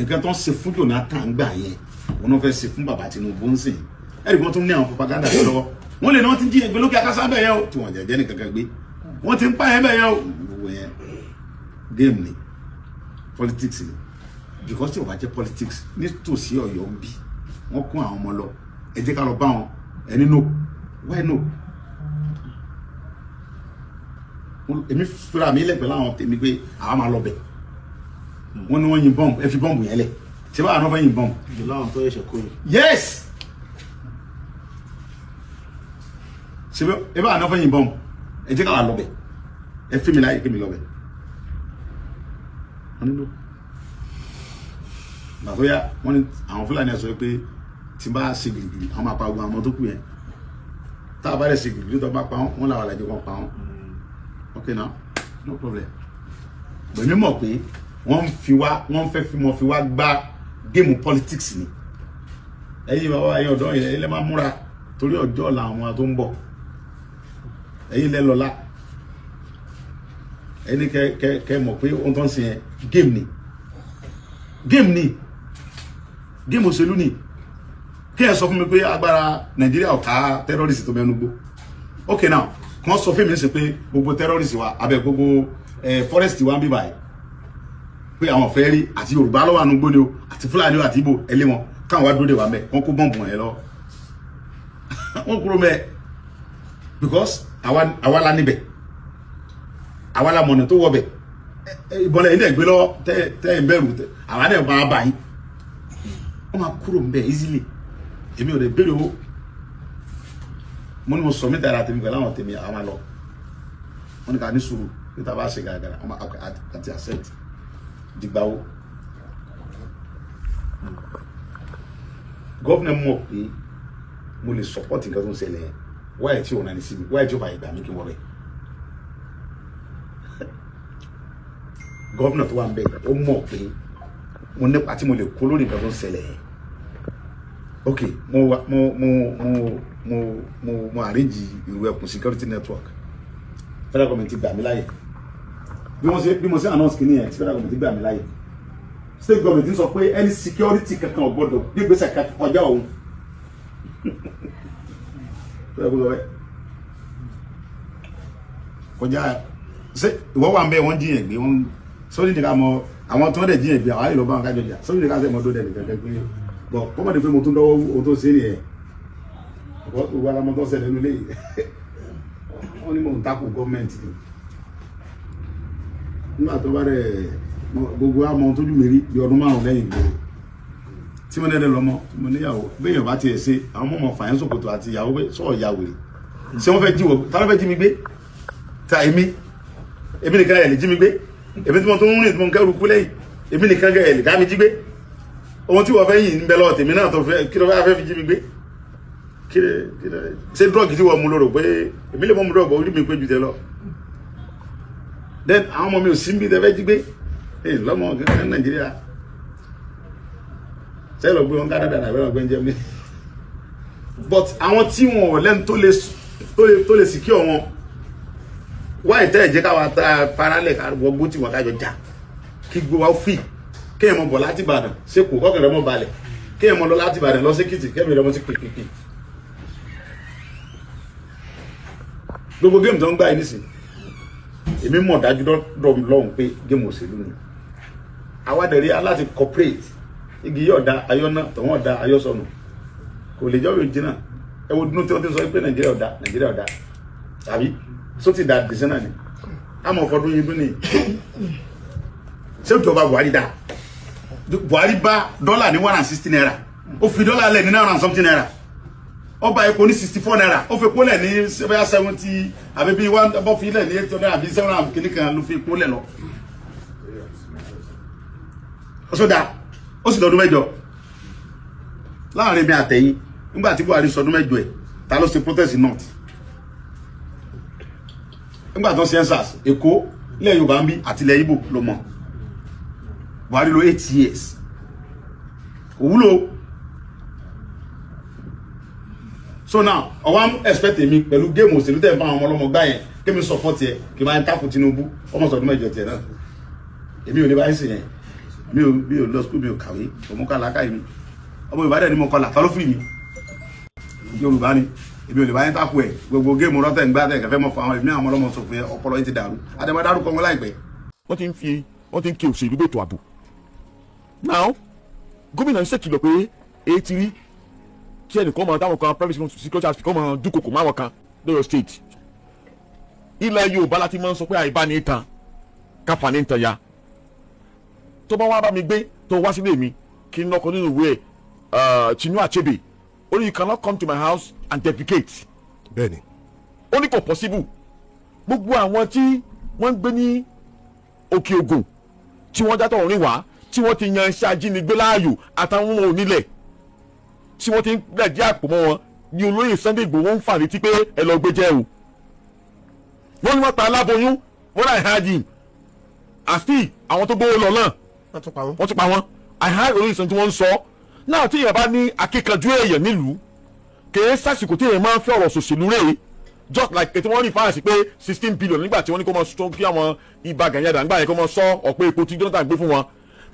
Nǹkan tó ń ṣe fún Jonathan gbà yẹn, wọn náà fẹ́ ṣe fún bàbá Tinubu ń sìn. Ẹ̀rí wọ́n tún ní àwọn propaganda tó lọ́wọ́. Wọ́n lè ní wọ́n ti ń jí ẹgbẹ́ lókè akásá bẹ́ẹ̀ yẹn o, tí wọ́n jẹ́jẹ́ nìkan kan gbé, wọ́n ti ń pa yẹn bẹ́ẹ̀ yẹn o. Gbogbo yẹn, game ni, politics ni, because tí o bá jẹ́ politics, nítòsí Ọ̀yọ́ ń bí, wọ́n kún àwọn ọmọ lọ, ẹ jẹ́ ká lọ bá wọn. Ẹni no, why no? Èmi fúra mi lẹ̀ pẹ̀lú àwọn tèmi pé àwa máa lọ bẹ̀. Wọ́n ní wọ́n yin bọ́ǹbù, ẹ fi bọ́ǹbù yẹn lẹ̀. Ṣé báwa náà fẹ́ yin bọ́ǹbù? Ìlú àwọn tó ṣẹ̀ṣẹ̀ kó yìí. Yes, ṣe ẹ báwa náà fẹ́ yin bọ́ǹbù, ẹ jẹ́ káwa lọ bẹ̀. Ẹ fi mi láyè kí mi lọ bẹ̀. Wọ́n nílò gbàtọ́ yá, wọ́n ní àwọn Fúlàní ẹ̀ sọ pé tí n bá ṣe gidigidi, àwọn máa pa gbogbo àwọn ọmọ tó kù yẹn. Tá a bá dẹ̀ ṣe gidigidi, tó bá pa wọ́n, wọ́n làwọn àlàjì kan pa wọ́n. Okay now, no problem. Bẹ̀mí mọ̀ pé wọ́n fi wá, wọ́n fẹ́ fi mọ̀ fi wá gbá game politics ni. Ẹ̀yin bàbá, ẹ̀yin ọ̀dọ́ yẹn, ẹ̀yin lẹ́ máa múra torí ọjọ́ ọ̀la àwọn tó ń bọ̀. Ẹ̀yin lẹ́ lọ́la. Ẹ̀yin kẹ kẹ kẹ mọ̀ pé ohun tó ń ṣe yẹn, game ni, game ni, game òṣèlú ni. Kí ẹ sọ fún mi pé agbára Nàìjíríà ò ká terrorist tó mẹ́nu gbó. Okay now, kàn sọ fún mi sí pé gbogbo terrorist wa abẹ gbogbo forest wa ń bí báyìí, pé àwọn fẹ́ rí àti Yorùbá lọ́wọ́ ànúgbó ni o, àti Fúlàní o, àti Ìgbò, ẹ lé wọn, káwọn wá dúró dè wá mẹ́. Wọ́n kó bọ́ǹbù yẹn lọ, wọ́n kúrò mẹ́, because àwa la níbẹ̀, àwa la mọ̀nà tó wọ bẹ̀. Ìbọn lẹ́yìn dẹ̀ gbé lọ́wọ́ tẹ́ tẹ́ ẹ̀ ń bẹ̀rù tẹ́ àwa dẹ̀ máa bà yín. Wọ́n máa kúrò mbẹ̀ easily. Èmi ò lè béèrè owó. Mo ní mo sọ mí dára tèmi pẹ̀lú àwọn tèmi, àwọn máa lọ. Wọ́n ní ká ní sùúrù níta bá ṣe gàràgàrà, wọ́n máa àti accept dìgbà wo. Governor mọ̀ pé mo lè support nǹkan tó ń ṣẹlẹ̀ yẹn. Wáyé tí òun náà ní sí mi, wáyé tí ó fàyè gbà mí kí n wọ bẹ̀. Governor tó wà ń bẹ̀, ó mọ̀ pé mo nípa tí mo lè kó lórí nǹkan tó ń ṣẹlẹ̀ yẹn. Ok, mo mo mo mo mo mo mo arrange ìlú ẹkùn security network. Federal government ti gbà mí láyè. Bí mo ṣe announce kìíní yẹn, federal government ti gbà mí láyè. State government ń sọ pé any security kankan ò gbọdọ̀ gbégbèsè kankan kọjá òun. Tó yẹ kó sọ bẹ́ẹ̀ kọjá. Ṣé ìwọ wà ń bẹ, wọ́n jiyàn gbé, wọ́n sórí nìkan mọ àwọn tó ń dẹ̀ jiyàn gbé, àwọn àyè lọ bá wọn kájọ jà sórí nìkan sẹ́ mọ́ tó dẹ̀ nìkan kẹ́ pé bọ̀ kọ́mọ̀dé pé mo tún dọ́wọ́ o tó ṣe nìyẹn. Ọ̀pọ̀ gbogbo alamọ tó ṣẹlẹ̀ nílé yìí, wọ́n ní mò ń takò gọ́ọ̀mẹ̀ntì ni. Nígbà tó bá rẹ̀, gbogbo àmọ́ tójú mi rí bí ọdún 5 lẹ́yìn ìgboro tí mo nẹ́ẹ̀dẹ̀ lọ́mọ tí mo níyàwó, béèyàn bá tiẹ̀ ṣe àwọn ọmọ fàyẹ́ sòkòtò àti ìyàwó pé sọ̀rọ̀ ìyá wèrè, ṣé wọ́n fẹ́ jí wọ̀? Ta ló fẹ́ jí mi gbé? Ta èmi? Èmi nìkan ẹ̀ lè jí mi gbé. Èmi tí mo tún ń rìn, tí mo ń kẹ́rù kú lẹ́yìn, èmi nìkan ẹ̀ lè dá mi jí gbé. Ohun tí wọ́n fẹ́ yìn ń bẹ lọ́wọ́ tèmi náà tó fẹ́ kí ló fẹ́ fi jí mi gbé? Kí lè ṣé drug tí wọ́n mú lóró pé èmi lè mọ́ mu drug, orí mi pé ju tẹ lọ. Then àwọn ọmọ mi ò sí níbi tẹ fẹ́ jí gbé. Ẹ lọ́mọ kankan Nàìjíríà sẹ́yìn lọ gbé wọn Canada náà, bẹ́ẹ̀ lọ gbé ń Germany. But àwọn tí wọn ò lẹ́nu tó lè secure wọn, wáyé tẹ́ ẹ̀ jẹ́ káwa tá faralẹ̀ ká wọgbó tí wọn kájọ já kí gbé wa fi kéèyàn mọ bọ̀ láti Ìbàdàn sẹ́kù, kọ́kàn rẹ̀ mọ́ balẹ̀, kéèyàn mọ lọ láti Ìbàdàn lọ sékìtì, kẹ́mi rẹ̀ mọ́ sí pèpèpè. Gbogbo game tó ń gbà yìí nísìn, èmi mọ̀ dájú dọ́dọ̀ lọ́hùn pé game òṣèlú ni. Àwa dẹ̀ rí aláti cooperate. Igi yóò da ayọ́ náà, tọ̀wọ́n da ayọ́ sọnù, kò lè jọ́ yóò jìnnà. Ẹ wo dúró tí wọ́n ti sọ pé Nàìjíríà ọ̀dà, Nàìjíríà ọ̀dà, tàbí só ti da dìsẹ́ náà ni àmọ́ fọdún yìí dún ní. Ṣé ìjọba Buhari dá? Buhari bá dọ́là ní ₦160, ó fi dọ́là lẹ̀ ní 900 and something naira. Ó bá epo ní ₦64, ó fi epo lẹ̀ ní bóyá 70 àbí bí one bọ́ fi lẹ̀ ní 800 àbí 700 kìíní kan ló fi epo lẹ̀ lọ. Ó sọ dáa, ó sì lọ́dún 8 láàrin mi àtẹ̀yìn. Nígbà tí Buhari sọdún 8 ẹ̀, ta ló ṣe protest north nígbà tó ṣe EndSARS? Èkó, ilẹ̀ Yorùbá ń bí àti ilẹ̀ Ìgbò ló mọ̀. Buhari lò 8 years, kò wúlò. So now, ọwọ́ expect èmi pẹ̀lú game òṣèlú tẹ̀ fún àwọn ọmọ ọlọ́mọ gbá yẹn, kémi support yẹ kí n máa ń takò Tinubu ọmọ sọdún 8 tiẹ̀ náà. Èmi ò ní báyìí sí yẹn. Mi ò lọ school, mi ò kàwé, òmù kọ́ àlàkà mi. Ọmọ Yorùbá dẹ̀ ni mo kọlà, ta ló fún mi? Yorùbá ni èmi, ò lè bá yín takò ẹ̀. Gbogbo game rọ́tẹ̀ ń gbá tẹ̀ kẹfẹ́ mọ́ fún àwọn èmi, àwọn ọlọ́mọ sọ fún yẹn, ọpọlọ yín ti dàrú. Àdèmọ́ dárúkọ wọn láìpẹ́. Wọ́n ti ń ké òṣèlú bètò ààbò now. Gómìnà ń ṣèkìlọ̀ pé èyí ti rí tí ẹnìkan máa táwọn kan, private security outfit kan máa dúnkokò máwọn kan lọ́yọ̀ State. Ilẹ̀ Yorùbá láti máa ń sọ pé àìbá tan káfa ní tan ya. Tó bá wá bá mi gbé, tó wá sílé mi, kí n lọ́kọ nínú ìwé ẹ̀, Chinua Achebe, ó ní, "You cannot come to my house and defecate." Ó ní kò possible. Gbogbo àwọn tí wọ́n ń gbé ní Òkè Ògùn, tí wọ́n dátọ̀ rìn wá, tí wọ́n ti yan iṣẹ́ ajínigbé láàyò, àtàwọn ọmọ onílẹ̀ tí wọ́n ti ń gbẹ̀dí àpò mọ́ wọn ní olóyè Sunday Igboho ń fà létí pé ẹ lọ gbé jẹ́ o. Wọ́n ní wọ́n pa aláboyún, wọ́n láì hajj àti àwọn tó gbówó lọ náà. Wọ́n tún pa wọ́n. Wọ́n tún pa wọ́n. I heard olóyè Sunday tí wọ́n ń sọ náà. Tí èèyàn bá ní akíkanjú èèyàn nílùú, kèé sásìkò tí èèyàn máa ń fẹ́ ọ̀rọ̀ sòṣèlú rèé. Just like ètò wọn rí fáyà sí pé 16 billion nígbà tí wọ́n ní kó máa sọ kí àwọn ibà Gani Adams nígbà yẹn kó máa sọ ọ̀pẹ epo tí Jonathan gbé fún wọn.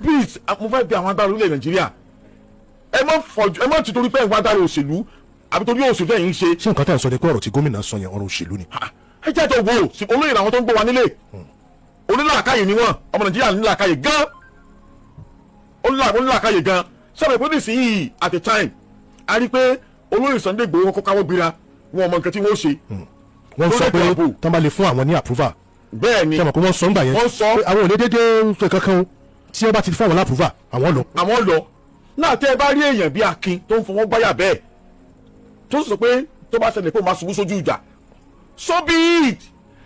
Please, mo fẹ́ bi àwọn agbára orílẹ̀ Nàìjíríà, ẹ má fọjú, ẹ má ti torí pé ẹ̀ ń wá agbára òṣèlú àbí torí òṣèlú ẹ̀yìn ń ṣe. Ṣé nǹkan tẹ̀ ń sọ ni pé ọ̀rọ̀ tí gómìnà sọ yẹn, ọ̀rọ̀ òṣèlú ni? Ẹ jẹ́ àjọ wo sí olóyè làwọn tó ń gbọ́ wa nílé. Onílàákàyè ni wọ́n, ọmọ Nàìjíríà nílàákàyè gan, onílàákàyè gan. Sábẹ̀ pé nísìnyí, at the time, a rí i pé olóyè Sunday Igboho kọ́kọ́ káwọ́ gbéra, wọn ò mọ nǹkan tí wọ́n ṣe. Wọ́n sọ Lórí pé ètò ààbò. tán bá lè fún àwọn ní approval. Bẹ́ẹ̀ ni. Ṣé mọ̀ pé wọ́n sọ ń gbà yẹn? Wọ́n sọ. Pé àwọn ò lè dédé ṣe kankan o, tí wọ́n bá ti fún àwọn l'approval, àwọn lọ. Àwọn lọ náà. Tẹ́ ẹ bá rí èèyàn bí akin tó ń fọwọ́ gbáyà bẹ́ẹ̀, tó sọ pé tó bá ṣẹlẹ̀ pé òun máa ṣubú sójú ìjà, so be it.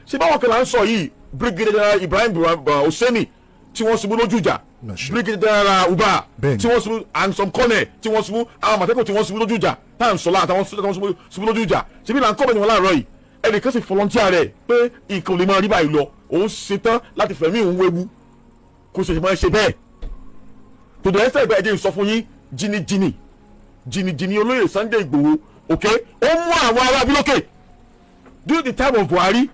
Ṣé báwọn kan là ń sọ yìí? Brigadier General Ibrahim Oseni tí wọ́n ṣubú lójú ìjà, Mà ṣe. Brigadier General Uba tí wọ́n ṣubú, and some colonel tí wọ́n ṣubú, àwọn Àmọ̀tẹ́kùn tí wọ́n ṣubú lójú ìjà tá à ń sọ láàtàwọn tí wọ́n ṣubú lójú ìjà. Ṣebí là ń kọ́ bẹ́ẹ̀ ni wọ́n láàárọ̀ yìí. Ẹnìkan sì volunteer rẹ̀ pé nǹkan ò lè máa rí báyìí lọ, òun ṣetán láti fẹ̀mí òun wéwu, kó ṣe máa ṣe bẹ́ẹ̀. Tòdò ẹsẹ̀ ìgbà, ẹ̀jẹ̀ ń sọ fún yín, jìnnìjìnnì jìnnìjìnnì olóyè Sunday Igboho, ok, ó mú àwọn ará bí lókè during the time of Buhari,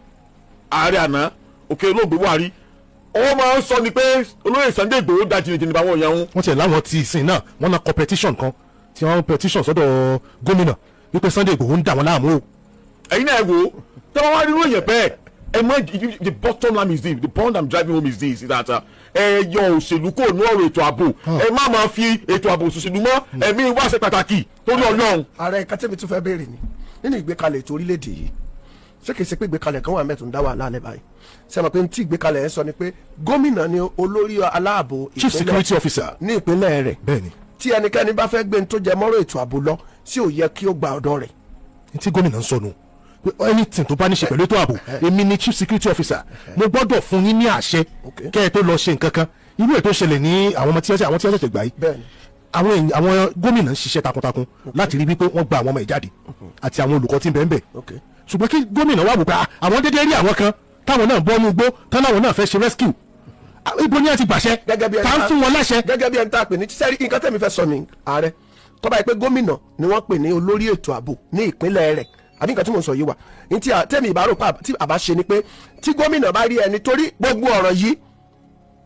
ààrẹ àná, ok, olóògbé Buhari. Ó máa ń sọ ni pé olóyè Sunday Igboho da jìnnìjìnnì bá wọn yẹn ń. Wọ́n tiẹ̀ láwọn ti ìsìn náà, wọ́n náà competition kan tí wọ́n petition sọ́dọ̀ gómìnà wípé Sunday Igboho ń dà wọ́n láàmú o. Ẹ̀yin náà ẹ wò ó, tẹ́wọ́n wá rírú èèyàn bẹ́ẹ̀, ẹ mọ, the bottom line is this, the point I'm driving home is this, is that ẹ yọ òṣèlú kò ní ọ̀rọ̀ ètò ààbò. Ẹ má máa fi ètò ààbò òṣèlú mọ́. Ẹ̀mí wá ṣe pàtàkì torí Ọlọ́run. Ààrẹ, nǹkan tẹ́mi tún fẹ́ béèrè ni, nínú ìgbékalẹ̀ ètò orílẹ̀-èdè yìí, ṣé kìí ṣe pé ìgbékalẹ̀ kan wà mẹ́tò ń dá wàhálà lẹ́ báyìí? Ṣe mọ̀ pé tí ìgbékalẹ̀ yẹn sọ ni pé gómìnà ni olórí aláàbò Chief security officer. ní ìpínlẹ̀ rẹ̀. Tí ẹnikẹ́ni bá fẹ́ gbé ní tó jẹ mọ́rọ̀ ètò ààbò lọ sí, ò yẹ kí ó gba ọ̀dọ̀ rẹ̀? Ní tí gómìnà ń sọ nù pé anything tó bá ní ṣe pẹ̀lú ètò ààbò, èmi ni chief security officer, mo gbọ́dọ̀ fún yín ní àṣẹ kẹ́ ẹ tó lọ ṣe nǹkan kan. Irú ètò ìṣẹ̀lẹ̀ ní àwọn ọmọ tí wọ́n àwọn tí wọ́n ṣẹ̀ṣẹ̀ gbà yìí, àwọn èèyàn, àwọn gómìnà ń ṣiṣẹ́ takuntakun láti rí wípé wọ́n gba àwọn ọmọ ìjáde àti àwọn olùkọ́ tí ń bẹ ń bẹ̀. Ṣùgbọ́n kí gómìnà wà wò pé àwọn dédé rí àwọn kan táwọn náà bọ́ nú igbó tán, láwọn náà fẹ́ ṣe rescue. Ibo ni a ti gbàṣẹ? Gẹ́gẹ́ bí ẹni tá ń fún wọn láṣẹ? Gẹ́gẹ́ bí ẹni tá a pè ní sẹ́rí, nǹkan tẹ̀mí fẹ́ sọ ni, ààrẹ, tó bá yẹ pé gómìnà ni wọ́n pè ní olórí ètò ààbò ní ìpínlẹ̀ rẹ̀, àbí nǹkan tí mò ń sọ yìí wà ní tí tẹ̀mí ìbárò pa tí àbá ṣe ni pé tí gómìnà bá rí ẹni, torí gbogbo ọ̀rọ̀ yìí,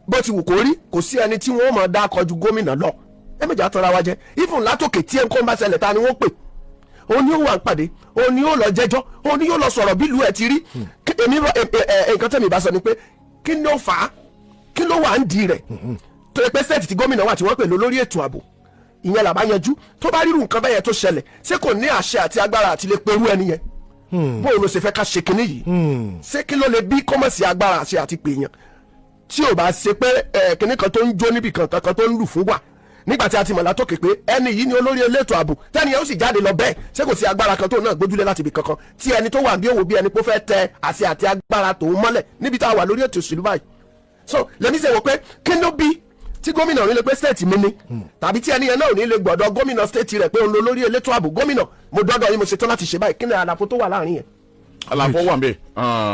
bó ti wù kó rí, kò sí ẹni tí wọ́n mọ̀ dá kọjú gómìnà lọ. Ẹ méjì àtọ́ra wa jẹ. Even látòkè, tí ẹ ń kó ń bá ṣẹlẹ̀, ta ni wọ́n pè? Òun ni ó wà ń pàdé, òun ni ó lọ jẹ́jọ́, òun ni yóò lọ sọ̀rọ̀ bí ìlú ẹ̀ ti rí. Èmi nǹkan tẹ̀mí ìbá sọ ni pé kí ló fà á, kí ló wà ń di rẹ̀ tó yẹ pé state tí gómìnà wà tí wọ́n pè lórí ètò ààbò, ìyẹn làbá yanjú. Tó bá rírun nǹkan bẹ́yẹn tó ṣẹlẹ̀, ṣé kò ní àṣẹ àti agbára àti lè perú ẹni yẹn? Bóun ló ṣe fẹ́ ká ṣe kinní yìí? Ṣé kí ló lè bí kọ́mọ̀sí agbára àṣẹ àti pèèyàn tí ò bá ṣe pé ẹ kinní kan tó ń jó níbì kan kankan tó ń lù fún wa, nígbà tí a ti mọ̀ látòkè pé ẹni yìí ni olórí elétò ààbò, tẹ́ni yẹn ó sì jáde lọ bẹ́ẹ̀, ṣé kò sí agbára kan tó náà gbójúlé láti ibì kankan tí ẹni tó wà bí òwò bí ẹni pé ó fẹ́ tẹ àṣẹ àti agbára tòun mọ́lẹ̀ níbi tá a wà lórí ètò òṣèlú báyìí? So lẹ́mí ṣe wò pé kí ló bí tí gómìnà ò ní lè pé state mi ni, tàbí tí ẹni yẹn náà ò ní lè gbọ́dọ̀ gómìnà state rẹ̀ pé òun ló lórí elétò ààbò, gómìnà, mo dọ́dọ̀ yín, mo ṣetán láti ṣe báyìí. Kí ni àlàfo tó wà láàrin yẹn? Àlàfo wà ń bẹ.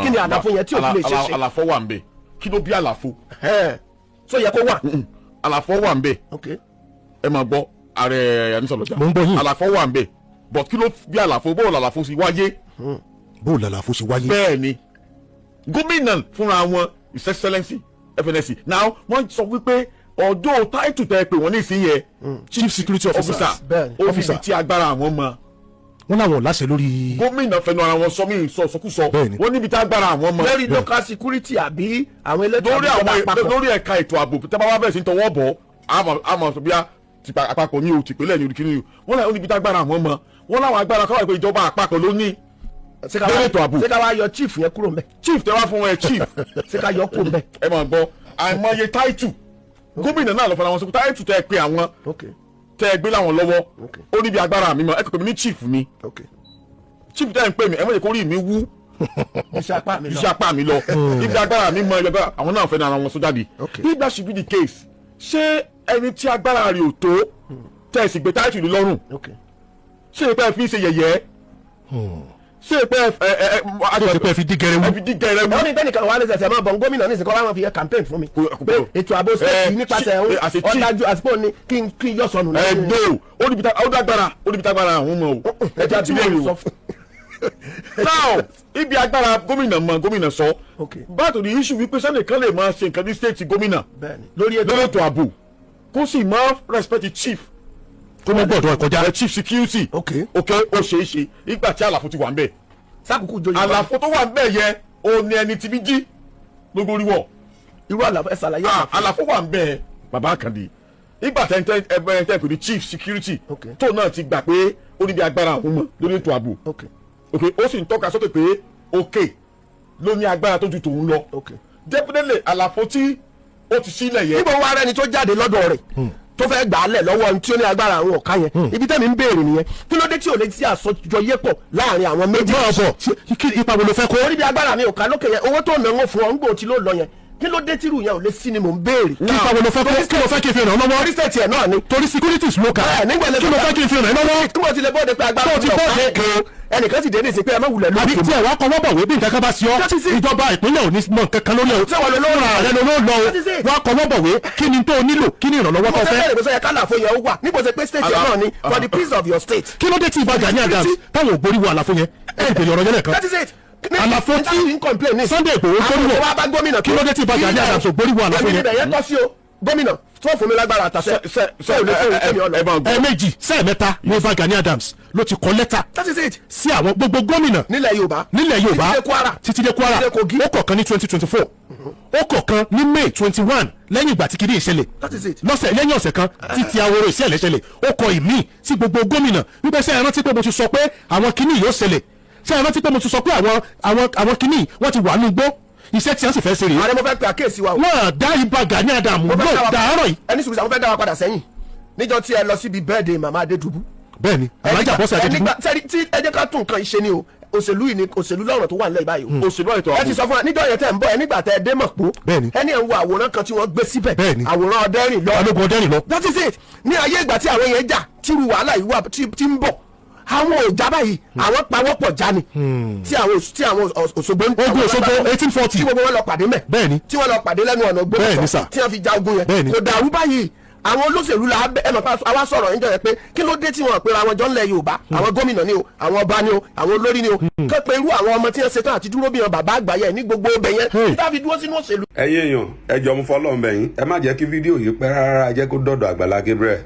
Kí ni àlàfo yẹn tí ò fi lè ṣeé ṣe? Àlàfo wà ń bẹ. Kí ló bí àlàfo? Ẹ̀hẹ́n. So yẹ kó wà. Àlàfo wà ń bẹ. Ẹ máa gbọ́, ààrẹ anisọ̀lọ́jà. Mo ń gbọ́ yín. Àlàfo wà ń bẹ, but kí ló bí àlàfo? Bó làlàfo sì wáyé? Bó o làlàfo ṣe wáyé? Bẹ́ẹ̀ ni, gómìnà fúnra wọn, His Excellency FNSE now, wọ́n sọ wípé Ọ̀dọ́ title tẹ́ ẹ pè wọ́n ní ìsín yẹn, Chief security officer. Officer. Bẹ́ẹ̀ni. Ó níbi Officer. tí agbára àwọn mọ. Wọ́n láwọn ò láṣẹ lórí. Gómìnà fẹnu ara wọn sọ, mí sọ sọkúsọ. Wọ́n níbi tí agbára àwọn mọ. Lórí local security àbí àwọn elétò Lórí ààbò àwọn àpapọ̀? Lórí ẹ̀ka ètò ààbò. Tẹ́ bá wá bẹ̀rẹ̀ sí ní tọwọ́ bọ̀, àmọ́ sọ bíyà ti àpapọ̀ ní o, tìpínlẹ̀ ní o, kìíní o, wọ́n láwọn níbi tí agbára àwọn mọ. Wọ́n láwọn agbára káwá pé ìjọba àpapọ̀ ló ní Ṣé ká lórí ètò ààbò. Ṣé ká wá yọ chief yẹn kúrò ńbẹ̀? Chief tẹ́ wá fún wọn ẹ, chief. Ṣé ká yọ kúrò ńbẹ̀? Ẹ máa gbọ́, àìmọye title gómìnà náà lọ fọlá wọn sọ pé title tẹ́ ẹ pé àwọn tẹ́ ẹ gbé láwọn lọ́wọ́, ó níbi agbára mi mọ. Ẹ kò pè mí ní chief mi. Chief tẹ́ ẹ ń pè mí, ẹ má jẹ́ kó rí mi wú. Iṣẹ́ apá mi lọ. Iṣẹ́ apá mi lọ, ibi agbára mi mọ, ibi agbára àwọn náà fẹ́ ní ara wọn sọ jáde. If that should be the case, ṣé ẹni tí agbára rẹ̀ ò tó, tẹ́ ẹ sì gbé title lé lọ́rùn, ṣé ìpẹ́ fi ń ṣe yẹ̀yẹ́, ṣé ìpẹ́ ẹ ẹ ẹ Ṣé ìpẹ́ fi dí gẹrẹwu? Ẹ fi dí gẹrẹwu. Wọ́n ní tẹ́nìkan wà lẹ́sẹ̀sẹ̀ máa bọ̀ gómìnà ní ìsìnkú wọn fi yẹ campaign fún mi pé ètò ààbò state nípasẹ̀ as a chief. ọ̀dájú àsìkò ní kí n yọ sọnù. Ẹ do, ó níbi tá ó dágbára, ó níbi tágbára àwọn ọmọ o. Ẹ jẹ́ tí àbílẹ̀ mo o. sọ fún. Now, ibi agbára gómìnà mọ, gómìnà sọ. Back to the issue wípé sẹ́nìkan lè máa ṣe nǹkan ní state gómìnà Bẹ́ẹ̀ni, lórí ètò lórí ètò ààbò, kó sì máa respect the chief, Kó mọ́ gbọ́dọ̀ kọjá. Chief security. Ok, ó ṣeé ṣe ìgbà tí àlàfo ti wà ń bẹ̀. Sákòókò joyè. Àlàfo tó wà ń bẹ̀ yẹ, ó ní ẹni tí bí jí gbogbo orí wọ̀. Irú àlàfo, ẹ ṣàlàyé. Ah, àlàfo. Àlàfo wà ń bẹ̀, bàbá Àkàndé. Ìgbà tẹ́ntẹ́n ẹgbẹ́ tẹ́ pè ní chief security, tó náà ti gbà pé ó níbi agbára àwọn mọ̀ lórí ètò ààbò, ok, ó sì ń tọ́ka sókè pé ok ló ní agbára tó ju tòun lọ. Definitely, àlàfo tí ó ti sílẹ̀ yẹn. Níbo wá rẹni tó jáde lọ́dọ̀ rẹ̀ tó fẹ́ gbà á lẹ̀ lọ́wọ́ ohun tí ó ní agbára àwọn ọ̀ka yẹn? Ibi tẹ́mi ń béèrè nìyẹn. Kí ló dé tí ò lè sí àsọjọyé pọ̀ láàrin àwọn méjì? Máa bọ̀, kí ipa wo ló fẹ́ kó? Orí bí agbára mi ò ká lókè yẹn, owó tó náwó fún ọ ń gbò tí ló lọ yẹn, kí ló dé tírù yẹn ò lè sí ni mò ń béèrè. Kí ipa wo ló fẹ́ kó? Kí ló fẹ́ kí n fi ràn ọ́ lọ́wọ́? Orí state ẹ̀ náà ni. Torí security is local. Bẹ́ẹ̀, nígbà lè Kí ló fẹ́ kí n fi ràn ẹ́ lọ́wọ́? Tí mo ti lè bọ́ọ̀dẹ pé agbára Tó ti mi ò ká bọ́ọ̀dẹ. kan, ẹnìkan sì dé ní ìsìn pé ẹ má wulẹ̀ Àbí lókè. tí ẹ wá kọwọ́ bọ̀wé, bí nǹkan kan bá sí ọ, That is it. ìjọba ìpínlẹ̀ ò ní mọ nǹkan kan lórí ẹ̀. Ṣé wọ́n lọ lórí Fúnra rẹ ló lọ o. That is it. Wá kọwọ́ bọ̀wé, kí ni tó o nílò, kí ni ìrànlọ́wọ́ Mo tó fẹ́ fẹ́? bẹ̀rẹ̀ pé sọ yẹ kálàfo yẹn ó wà níbo, ṣe pé state yẹn náà ni, for the peace of your state. Kí ló dé tí Ìbà Gani Adams táwọn ò borí wo àlàfo yẹn? Ẹ ìbèrè ọ̀rọ̀ yẹn lẹ́ẹ̀kan. That is it. Àlàfo tí ń complain ní. Sunday Igboho Àwọn gbórí wọ̀. wá bá gómìnà. Kí ló dé tí Ìbà Gani Adams ò gbórí wọ àlàfo Èmi yẹn? níbẹ̀ yẹn tọ́ sí o, gómìnà tó fún mi lágbára àtàṣẹ ṣe ò lè fún òun kémi ọ̀nà. Ẹ máa gbọ́. Ẹ̀ẹ̀mejì sẹ́ẹ̀mẹ́ta ní Ìbà Gani Adams ló ti kọ lẹ́tà That is it. sí àwọn gbogbo gómìnà nílẹ̀ Yorùbá. nílẹ̀ Yorùbá. Títí dé Kwara. Títí dé Kwara. Títí dé Kogi. Ó kọ̀ọ̀kan ní 2024, ó kọ̀ọ̀kan ní May 21, lẹ́yìn ìgbà tí kìíní ìṣẹ̀lẹ̀, That is it. lọ́sẹ̀ lẹ́yìn ọ̀sẹ̀ kan títí aworo ìṣẹ̀lẹ̀ ṣẹlẹ̀, ó kọ ìmíì sí gbogbo gómìnà wípé, ṣé ẹ rántí pé mo ti sọ pé àwọn kìíní yóò ṣẹlẹ̀? Ṣé ẹ rántí pé mo ti sọ pé àwọn kìíní wọ́n ti wà ní igbó, iṣẹ́ tí wọ́n sì fẹ́ ṣe rèé? Ààrẹ, mo fẹ́ pe àkíyèsí wa o. Wọ́n dá Ìbà Gani Adams Mo fẹ́ lò dá wa- dàárọ̀ yìí. Ẹni sùúrù, mo fẹ́ dá wa padà sẹ́yìn níjọ́ tí ẹ lọ síbi birthday màmá Adédùbú. Bẹ́ẹ̀ni, Alhaja Bọ́sẹ̀ Adédùbú. Ẹnìgbà sẹ́ni tí ẹ jẹ́ ká tún nǹkan ṣe ni o. Òṣèlú yìí ni òṣèlú lọ́rọ̀ tó wà nílẹ̀ báyìí o. Òṣèlú ètò Ẹ ti ààbò. sọ fún wa níjọ́ yẹn tẹ́ ń bọ̀ ẹ, nígbà tẹ́ ẹ dé Mọ̀pó. Ẹni ẹ̀ ń wo àwòrán kan tí wọ́n gbé síbẹ̀. Àwòrán ọdẹ́rìn lọ. Balógun ọdẹ́rìn lọ. That is it. Ní ayé ìgbà tí àwọn yẹn jà, tírú wàhálà yìí wà tí ń bọ̀, àwọn ò já báyìí, àwọn pawọ́pọ̀ já ni tí àwọn Òṣogbo Ogun Òṣogbo 1840. tí gbogbo wọn lọ pàdé mẹ́, tí wọ́n lọ pàdé lẹ́nu ọ̀nà Bẹ́ẹ̀ni, sir. Ògbómọ̀ṣọ́, tí wọ́n fi ja ogun yẹn. Kò dàrú báyìí. Àwọn olóṣèlú la ẹ mọ̀ pé àwa sọ̀rọ̀ níjọ́ yẹn pé kí ló dé tí wọ́n pera àwọn jọ ńlẹ̀ Yorùbá, àwọn gómìnà ni o, àwọn ọba ni o, àwọn olórí ni o, kán pé irú àwọn ọmọ tí wọ́n ṣetán àti dúró bí wọn bàbá àgbà yẹn ní gbogbo ọbẹ̀ yẹn tí wọ́n fi dúró sínú òṣèlú. Ẹ̀yin èèyàn, ẹ jọ̀ọ́, mo fọlọ́run bẹ̀ yín, ẹ má jẹ́ kí fídíò yìí pẹ́ rárá. Jẹ́ kó dọ̀dọ̀ Àgbàlá Gabriel.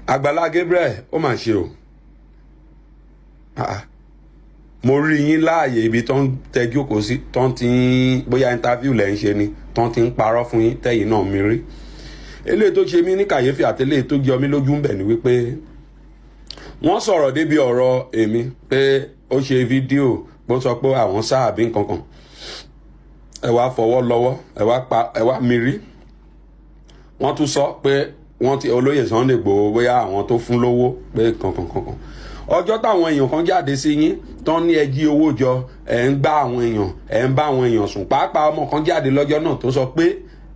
Àgbàlá Gabriel, ó mà ṣe o. Ah, ah. Mo rí yín láàyè ibi tó ń tẹjú kò sí, tó ń ti ń bóyá interview lẹ́ ń ṣe ni, tó ń ti ń parọ́ fún yín, tẹ́yìn náà mi rí. Eléyìí tó ṣe mí ní kàyéfì àti eléyìí tó jọ mí lójú ń bẹ̀ ni wípé wọ́n sọ̀rọ̀ débi ọ̀rọ̀ èmi pé ó ṣe fídíò bó sọ pé àwọn sáà bí nǹkan kan. Ẹ wá fọwọ́ lọ́wọ́, ẹ wá pa, ẹ wá mírí. Wọ́n tún sọ pé wọ́n ti olóyè Sunday Igboho, bóyá àwọn tó fún lówó pé kankan kankan. Ọjọ́ táwọn èèyàn kan jáde sí yín tán ní ẹ jí owó jọ, ẹ ń gbá àwọn èèyàn, ẹ ń bá àwọn èèyàn sùn. Pàápàá ọmọ kan jáde lọ́jọ́ náà tó sọ pé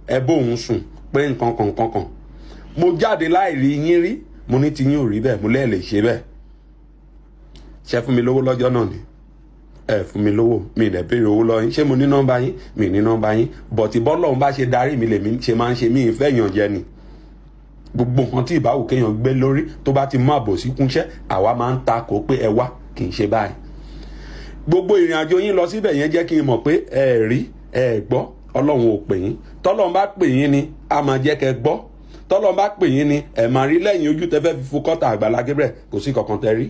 ẹ bóun sùn pé nǹkan kan kankan. Mo jáde láì rí yín rí, mo ní tí yín ò rí bẹ́ẹ̀, mo lẹ́ẹ̀ lè ṣe bẹ́ẹ̀. Ṣe fún mi lówó lọ́jọ́ náà ni? Ẹ fún mi lówó, mi ì dẹ̀ béèrè owó lọ́wọ́ yín. Ṣé mo ní nọ́mbà yín? Mi ní nọ́mbà yín. Bọ̀tí bọ́lọ́run bá ṣe darí mi lèmi ṣe máa ń ṣe. Mí ìfẹ́ yàn jẹ ni. Gbogbo nǹkan tí ìbáwò kéèyàn gbé lórí tó bá ti mú àbòsí kúnṣẹ́, àwa máa ń ta kó pé ẹ wá kì í ṣe báyìí. Gbogbo ìrìn àjò yín lọ síbẹ̀ yẹn jẹ́ kí n mọ̀ pé ẹ rí ẹ gbọ́. Ọlọ́run ò pè yín. Tọ́lọ́run bá pè yín ni, a máa jẹ́ kẹ́ gbọ́. Tọ́lọ́run bá pè yín ni, ẹ̀ máa rí lẹ́yìn ojú tẹ fẹ́ fi fo kọ́tà Àgbàlá Gabriel. Kò sí kankan tẹ rí,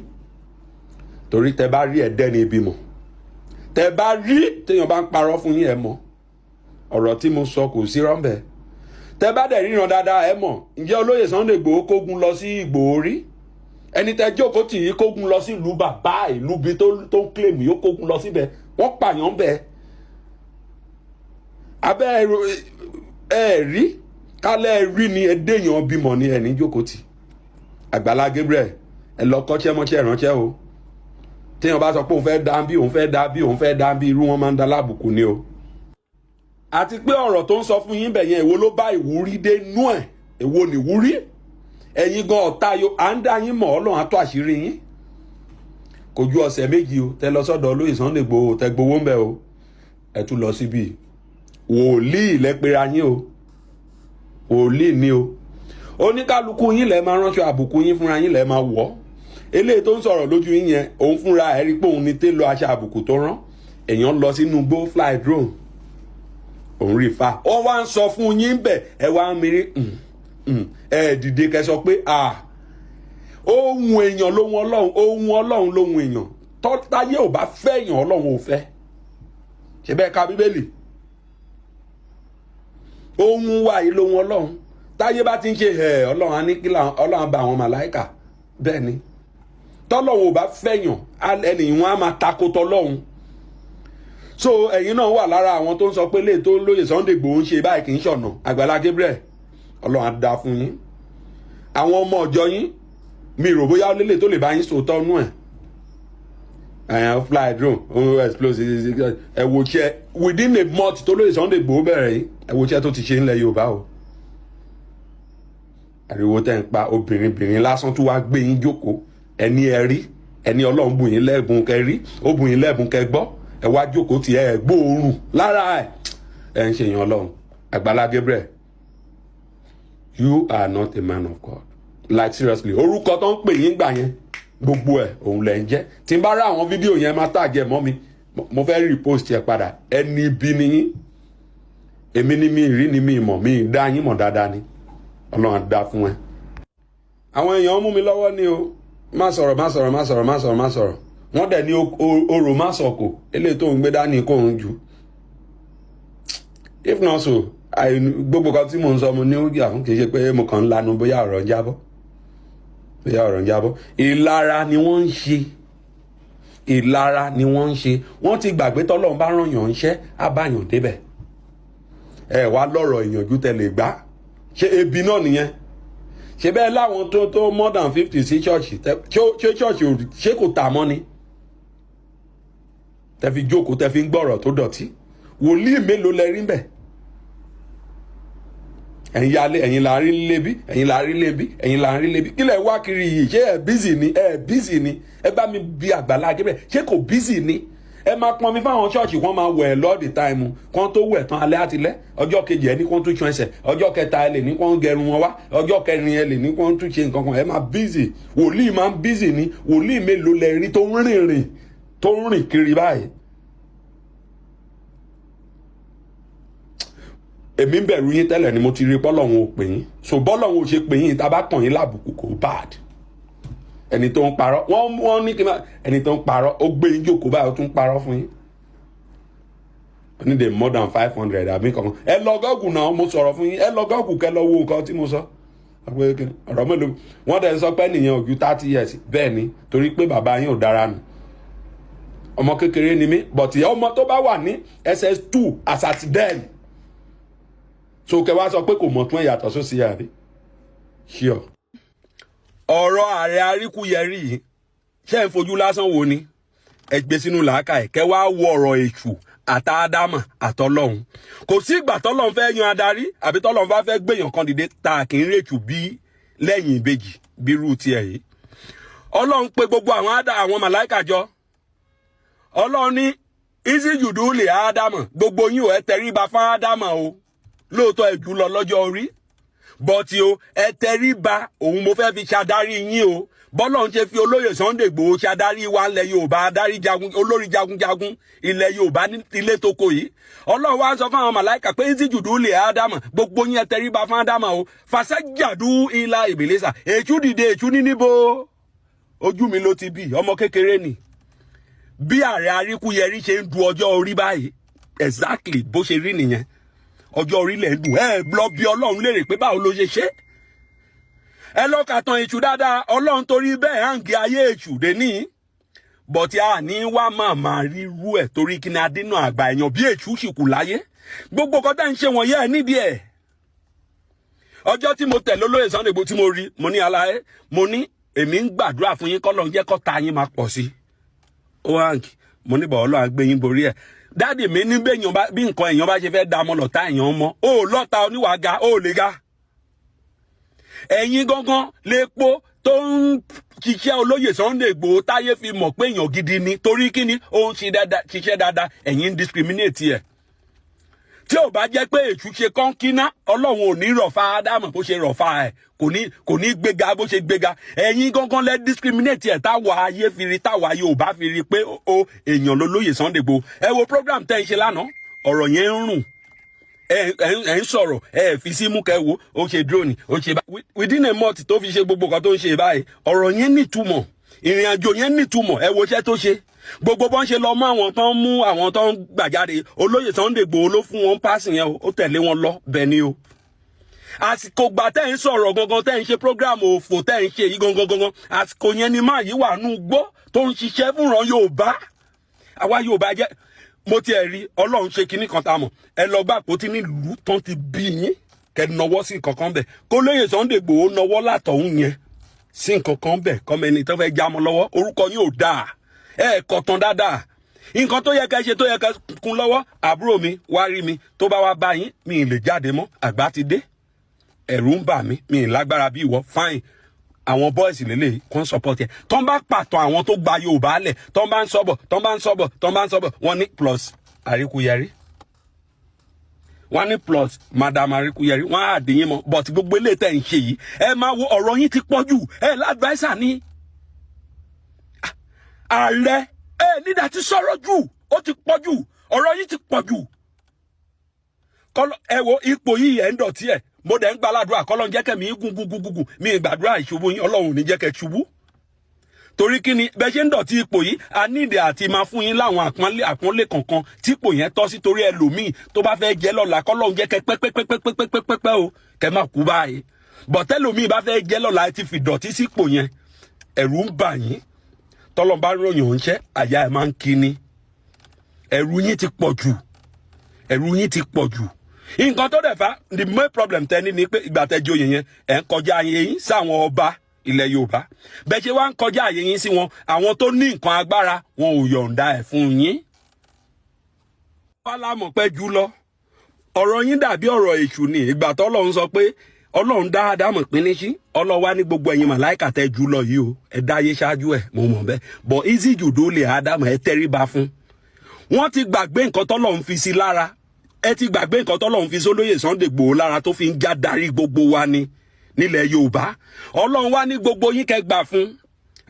torí tẹ bá rí ẹ̀ dẹ́ni ibi mọ̀. Tẹ bá rí téèyàn bá ń parọ́ fún yín, ẹ mọ̀ ọ̀rọ̀ tí mo sọ, kò sí rọ́ńbẹ́. Tẹ bá dẹ̀ ríran dáadáa, ẹ mọ̀. Ǹjẹ́ olóyè Sunday Igboho kógun lọ sí Ìgbòho rí? Ẹni tẹ jókòó tì í kógun lọ sí ìlú bàbá, ìlú bi tó ń claim yóò kógun lọ síbẹ̀, wọ́n pààyàn bẹ́ẹ̀. Abẹ́ ẹ rí kálẹ̀ rí ni ẹ déyàn bímọ ni ẹ ní jókòó tì. Àgbàlá Gabriel, ẹ lọ kọ́ṣẹ́ mọ́ṣẹ́ ìránṣẹ́ o. Téèyàn bá sọ pé òun fẹ́ dá bí òun fẹ́ dá bí òun fẹ́ dá bí, irú wọn máa ń da lábùkù ni o. Àti pé ọ̀rọ̀ tó ń sọ fún yín bẹ̀ yẹn, èwo ló bá ìwúrí dé nú ẹ̀? Èwo nìwúrí? Ẹ̀yin gan ọ̀tá yo, à ń dá yín mọ̀. Ọlọ́run á tó àṣírí yín. Kò ju ọ̀sẹ̀ 2 o, tẹ lọ sọ́dọ̀ olóyè Sunday Igboho, tẹ gbowó ń bẹ̀ o. Ẹ tún lọ síbi wòlíì lẹ́pẹ̀rẹ̀ yín o, wòlíì ni o. Oníkálukú yín lẹ máa ránṣọ àbùkù yín fúnra yín, lẹ máa wọ̀. Eléyìí tó ń sọ̀rọ̀ lójú yín yẹn, òun fúnra ẹ̀ rí pé òun ni téèlò aṣọ àbùkù tó rán. Èèyàn lọ sínú igbó, fly drone, òun rí fa. Ó wá ń sọ fún yín bẹ̀, ẹ wá ń mirí. Ẹ dìde kẹ́ sọ pé ohun èèyàn lóhun Ọlọ́run, ohun Ọlọ́run lóhun èèyàn. Tọ́táyé ò bá fẹ́ èèyàn, Ọlọ́run ò fẹ́. Ṣe bẹ́ẹ̀ ka Bíbélì? Ohun wa yìí lóhun Ọlọ́run. Táyé bá ti ń ṣe ẹ̀, Ọlọ́run á ní kí Ọlọ́run á bá àwọn màláìkà. Bẹ́ẹ̀ ni, tọ́lọ́run ò bá fẹ́yàn, ẹnì wọn á máa takò tọ́lọ́run. So ẹ̀yin náà wà lára àwọn tó ń sọ pé lè tó lóye Sunday Igboho ń ṣe báyìí kì í ṣọ̀nà. Àgbàlá Gabriel, Ọlọ́run á dá fún yín. Àwọn ọmọ ọjọ́ yín, mi rò bóyá lélẹ̀ tó lè bá yín sòótọ́ nú ẹ̀. Ẹ̀yàn fly drone, ó explode. Ẹ wo iṣẹ́ within a month tó lóye Sunday Igboho bẹ̀rẹ̀ yìí, ẹ wo iṣẹ́ tó ti ṣe ńlẹ̀ Yorùbá o. Ariwo tẹ́ ń pa, obìnrin bìnrin lásán tó wá gbé yín jókòó. Ẹni ẹ rí, ẹni Ọlọ́run bùn yín lẹ́bùn kẹ rí, ó bùn yín lẹ́bùn kẹ gbọ́, ẹ wá jókòó tí ẹ gbóòórùn lára ẹ. Ẹ ń ṣèyàn Ọlọ́run. Àgbàlá Gabriel, you are not a man of God. Like, seriously, orúkọ tó ń pè yín gbà yẹn, gbogbo ẹ òun lẹ ń jẹ́. Tí n bá rá àwọn fídíò yẹn, máa tag ẹ mọ́ mi, mo fẹ́ repost ẹ padà. Ẹni bí ni yín. Èmi ni mi rí ni mi mọ̀, mi dá yín mọ̀ dáadáa ni. Ọlọ́run á dá fún ẹ. Àwọn èèyàn mú mi lọ́wọ́ ni o. Má sọ̀rọ̀, má sọ̀rọ̀, má sọ̀rọ̀, má sọ̀rọ̀, má sọ̀rọ̀. Wọ́n dẹ̀ ní orò má sọ̀kò. Eléyìí tó ń gbé dání kò ń ju. If not so, gbogbo kan tí mò ń sọ, mo ní ó jà fún. Kì í ṣe pé mo kàn ń lanu bóyá ọ̀rọ̀ ń jábọ́, bóyá ọ̀rọ̀ ń jábọ́. Ìlara ni wọ́n ń ṣe, ìlara ni wọ́n ń ṣe. Wọ́n ti gbàgbé tọ́lọ́run bá ràn yàn ń ṣẹ́, á bá yàn débẹ̀. Ẹ wá lọ́rọ̀ ìyànjú tẹ lè gbá. Ṣé ebi náà nìyẹn? Ṣe bẹ́ẹ̀ láwọn tó more than 50 sí ṣọ́ọ̀ṣì? Ṣé ṣọ́ọ̀ṣì ṣé kò tà mọ́ ni tẹ fi jókòó, tẹ fi ń gbọ́rọ̀ tó dọ̀tí? Wòlíì mélòó lẹ rí mbẹ̀? Ẹ̀yin yálé, ẹ̀yin là ń rí lébi, ẹ̀yin là ń rí lébi, ẹ̀yin là ń rí lébi. Kí lẹ̀ wá kiri yìí? Ṣé ẹ̀ busy ni? Ẹ̀ busy ni? Ẹ bá mi bí Àgbàlá Gabriel, ṣé kò busy ni? Ẹ máa pọn mi fáwọn ṣọ́ọ̀ṣì, wọ́n máa wẹ̀ all the time. Kán tó wẹ̀ tán, alẹ́ àtilẹ́. Ọjọ́ kejì, ẹ ní kán tún ṣan ẹsẹ̀. Ọjọ́ kẹta, ẹ lè ní kán gẹrun wọn wá. Ọjọ́ kẹrin, ẹ lè ní kán tún ṣe nǹkan kan. Ẹ máa busy. Wòlíì máa ń busy ni. Wòlíì mélòó lẹ rí tó ń rìn rìn, tó ń rìn kiri báyìí? Èmi ń bẹ̀rù yín tẹ́lẹ̀ ni. Mo ti rí bọ́lọ́hún ò pè yín, so bọ́lọ́hún ò ṣe pè yín, tá a bá kàn yín lábùkù, kò bad. Ẹni tó ń parọ́, wọ́n ní kí n má ẹni tó ń parọ́, ó gbé yín jókòó báyìí, ó tún parọ́ fún yín. Ó ní the more than 500 àbí kankan. Ẹ lọ Google náà, mo sọ̀rọ̀ fún yín. Ẹ lọ Google kẹ lọ wo nǹkan tí mo sọ. Ọ̀rọ̀ mélòó wọ́n dẹ̀ sọ pé nìyẹn ò ju 30 years. Bẹ́ẹ̀ ni, torí pé bàbá yín ò dára nù. Ọmọ kékeré ni mí, but ọmọ tó bá wà ní SS2 as at then, so kẹ wá sọ pé kò mọ̀ tún ẹ̀ yàtọ̀ sósì àbí sure. Ọ̀rọ̀ ààrẹ Aríkúyẹrí yìí, ṣé ń fojú lásán wo ni? Ẹ gbé sínú làákà ẹ, kẹ wá wo ọ̀rọ̀ èṣù àtàádámà àtọlọ́hun. Kò sí ìgbà tọ́lọ́hun fẹ́ yan adarí àbí tọ́lọ́hun bá fẹ́ gbèyàn kan dìde ta, kì í rètù bí lẹ́yìn ìbejì bí irú tiẹ̀ yìí. Ọlọ́run pé gbogbo àwọn àdá, àwọn màláìkà jọ. Ọlọ́run ní ìsìjùdú lè ádámà, gbogbo yín ò, ẹ tẹríba fún ádámà o. Lóòótọ́, ẹ jù lọ lọ́jọ́ orí. But o, ẹ tẹríba, òun mo fẹ́ fi ṣàdarí yín o. Bọ́lọ̀ ń ṣe fi olóyè Sunday Igboho ṣàdarí wa ilẹ̀ Yorùbá, adarí jagun, olórí jagunjagun ilẹ̀ Yorùbá ní ilé tóko yìí. Ọlọ́run wá sọ fún àwọn màláìkà pé اسجدوا لآدم, gbogbo yín, ẹ tẹríba fún Ádámà o. فسجدوا إلا إبليس. Èṣù dìde, èṣù ní níbo, ojú mi ló ti bí, ọmọ kékeré ni. Bí ààrẹ Aríkúyẹrí ṣe ń du ọjọ́ orí báyìí, exactly bó ṣe rí nìyẹn. Ọjọ́ orí lẹ̀ ń dùn. Ẹ lọ bí Ọlọ́run léèrè pé báwo ló ṣe ṣe. Ẹ lọ kà tán èṣù dáadáa. Ọlọ́run torí bẹ́ẹ̀ hàǹgì ayé èṣù dé ní bọ̀tí a ní wá máa rírú ẹ̀, torí kí ni? Adínà àgbà èèyàn bí èṣù sì kù láyé. Gbogbo kọ́tà ń ṣe wọ̀nyí ẹ̀ nídìí ẹ̀. Ọjọ́ tí mo tẹ̀lé olóyè Sunday Igboho tí mo rí, mo ní aláyé, mo ní èmi ń gbàdúrà fún yín, kọ́lọ́run jẹ́ kọ́ta yín máa pọ̀ sí. Ó hàǹgì. Mo ní bọ̀, Ọlọ́run á gbé yín borí ẹ̀. Daddy mi ní bẹ́ẹ̀yàn bá bí nǹkan èèyàn bá ṣe fẹ́ da ọmọ lọ́tà èèyàn mọ́ ó lọ́ta oníwàá ga, ó lè ga. Ẹ̀yin gangan lépo tó ń ṣiṣẹ́ olóyè Sunday Igboho táyé fi mọ̀ pé èèyàn gidi ni. Torí kíni? Ó ń ṣiṣẹ́ dáadáa, ẹ̀yin ń discriminate ẹ̀. Tí ò bá jẹ́ pé èṣù ṣe kọ́ńkínná, Ọlọ́run ò ní rọ̀fà Ádámù bó ṣe rọ̀fà ẹ̀, kò ní gbéga bó ṣe gbéga. Ẹ̀yin gangan lẹ discriminate ẹ̀, táwa ayé fi rí, táwa Yorùbá fi rí pé ó èèyàn ló lóye Sunday Igboho. Ẹ wo program tẹ́ ń ṣe lánàá, ọ̀rọ̀ yẹn ń rùn. Ẹ ń sọ̀rọ̀, ẹ fi sí mú kẹ wo ó ṣe drone, ó ṣe bá within a month tó fi ṣe gbogbo nǹkan tó ń ṣe báyìí. Ọ̀rọ̀ yẹn nítumọ̀, ìrìn àjò yẹn nítumọ̀. Ẹ wo iṣẹ́ tó ṣe, gbogbo bọ́n ṣe lọ mú àwọn tó ń mú àwọn tó ń gbàjáde. Olóyè Sunday Igboho ló fún wọn páàsì yẹn, ó tẹ̀lé wọn lọ bẹ́ẹ̀ ni o. Àsìkò gbà tẹ́ ń sọ̀rọ̀ gangan, tẹ́ ń ṣe program òfò tẹ́ ń ṣe yìí gangan gangan, àsìkò yẹn ni máa yí wà nù gbó tó ń ṣiṣẹ́ fúnran Yorùbá. Àwa Yorùbá jẹ́ mo tiẹ̀ rí Ọlọ́run ṣe kinní kan tá a mọ̀. Ẹ lọ gbà pé ó ti nílùú tán ti bí yín, kẹ nọwọ́ sí nǹkan kan bẹ̀, kó lóye Sunday Igboho nọwọ́ látọ̀hún yẹn sí nǹkan kan bẹ̀, kọ́mọ ẹni tó fẹ́ já mọ́ lọ́wọ́. Orúkọ yín ò dáa, ẹ kọ̀tàn dáadáa. Nǹkan tó yẹ ká ṣe, tó yẹ ká kún lọ́wọ́, àbúrò mi wá rí mi, tó bá wá bá yín, mi ì lè jáde mọ́, àgbà ti dé, ẹ̀rù ń bà mí, mi ì lágbára bí ìwọ. Fine, àwọn boys lélẹ̀ kàn support ẹ̀. Tó ń bá pàtó àwọn tó gba Yorùbá lẹ̀, tó ń bá ń sọ́bọ̀, tó ń bá ń sọ́bọ̀, tó ń bá ń sọ́bọ̀, wọ́n ní plus Àríkúyẹrí, wọ́n ní plus Madam Àríkúyẹrí, wọ́n á dín yín mọ́. But gbogbo eléyìí tẹ̀ ń ṣe yìí, ẹ máa wo ọ̀rọ̀ yín ti pọ̀ jù. Ẹ l'adviser ní ààrẹ, ẹ nígbà tí sọ̀rọ̀ jù, ó ti pọ̀ jù, ọ̀rọ̀ yín ti pọ̀ jù. Kọ́lọ́ ẹ wo ipò yìí, ẹ̀ ń dọ̀tí ẹ̀. Mo dẹ̀ ń gbàládùra kọ́lọ́ ń jẹ́ kẹ́mi gún gún gún gún. Mi gbàdúrà ìṣubú yín, Ọlọ́run ò ní jẹ́ kẹ́ ṣubú. Torí kí ni bẹ́ẹ̀ ṣe ń dọ̀tí ipò yìí? A nídìí àti máa fún yín láwọn àpọ́nlé àpọ́nlé kankan tí ipò yẹn tọ́ sí, torí ẹlòmíì tó bá fẹ́ jẹ́ lọ́la, kọ́lọ́run jẹ́ kẹ́ pẹ́pẹ́pẹ́pẹ́pẹ́pẹ́ o, kẹ́ má kú báyìí. Bọ̀tẹ́lòmíì bá fẹ́ jẹ́ lọ́la, ẹ ti fi dọ̀tí sípò yẹn, ẹ̀rù ń bà yín. Tọ́lọ́n bá ròyìn òǹṣẹ́, àyà ẹ̀ máa ń kíni. Ẹ̀rù yín ti pọ̀ jù, ẹ̀rù yín ti pọ̀ jù. Nǹkan tó dẹ̀ fà, the main problem tẹ́ ní ni pé ìgbà tẹ́ joyè yẹn, ẹ̀ ń kọjá ayé yín sáwọn ọba ilẹ̀ Yorùbá. Bẹ́ẹ̀ ṣe wá ń kọjá ayé yín sí wọn, àwọn tó ní nǹkan agbára wọn ò yọ̀ǹda ẹ̀ fún yín. Wọ́n lámọ̀ pẹ́ jù lọ. Ọ̀rọ̀ yín dàbí ọ̀rọ̀ èṣù ni. Ìgbà tọ́lọ́run sọ pé Ọlọ́run dá Ádámù pín ní sí, Ọlọ́run wá ní gbogbo ẹ̀yin màláìkà tẹ́ jù lọ yìí o, ẹ dá ayé ṣáájú ẹ̀, mo mọ̀ bẹ́ẹ̀, but اسجدوا لآدم, ẹ tẹríba fún. Wọ́n ti gbàgbé nǹkan tọ́lọ́run fi sí lára. Ẹ ti gbàgbé nǹkan tọ́lọ́run fi sólóyè Sunday Igboho lára tó fi ń já darí gbogbo wa ni nílẹ̀ Yorùbá. Ọlọ́run wá ní gbogbo yín kẹ́ gbà fún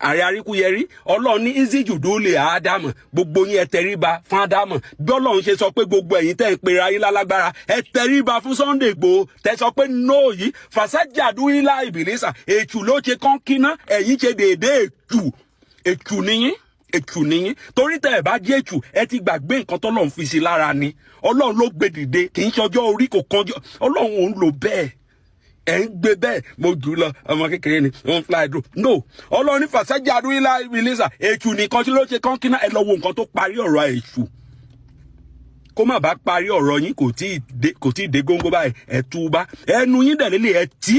ààrẹ Aríkúyẹrí. Ọlọ́run ní اسجدوا لآدم, gbogbo yín, ẹ tẹríba fún Ádámù. Bí Ọlọ́run ṣe sọ pé gbogbo ẹ̀yin tẹ́ ń pera yín lálágbára, ẹ tẹríba fún Sunday Igboho, tẹ́ sọ pé no yìí, فسجدوا إلا إبليس, èṣù ló ṣe kán kíná, ẹ̀yin ṣe déédéé èṣù. Èṣù níyín, èṣù níyín, torí tẹ́ ẹ bá jẹ́ èṣù, ẹ ti gbàgbé nǹkan tọ́lọ́run fi sí lára ni. Ọlọ́run ló gbé dìde, kì í ṣọjọ́ orí, kò kanjọ́. Ọlọ́run òun lò bẹ́ẹ̀, ẹ̀ ń gbé bẹ́ẹ̀. Mo jù lọ, ọmọ kékeré ni, ó ń fly drone. No, Ọlọ́run ní فسجدوا إلا إبليس, èṣù nìkan tí ló ṣe kán kíná. Ẹ lọ wo nǹkan tó parí ọ̀rọ̀ èṣù, kó má bàa parí ọ̀rọ̀ yín. Kò tí ì dé góńgó báyìí. Ẹ túbá, ẹnu yín dẹ̀ lélẹ̀, ẹ tí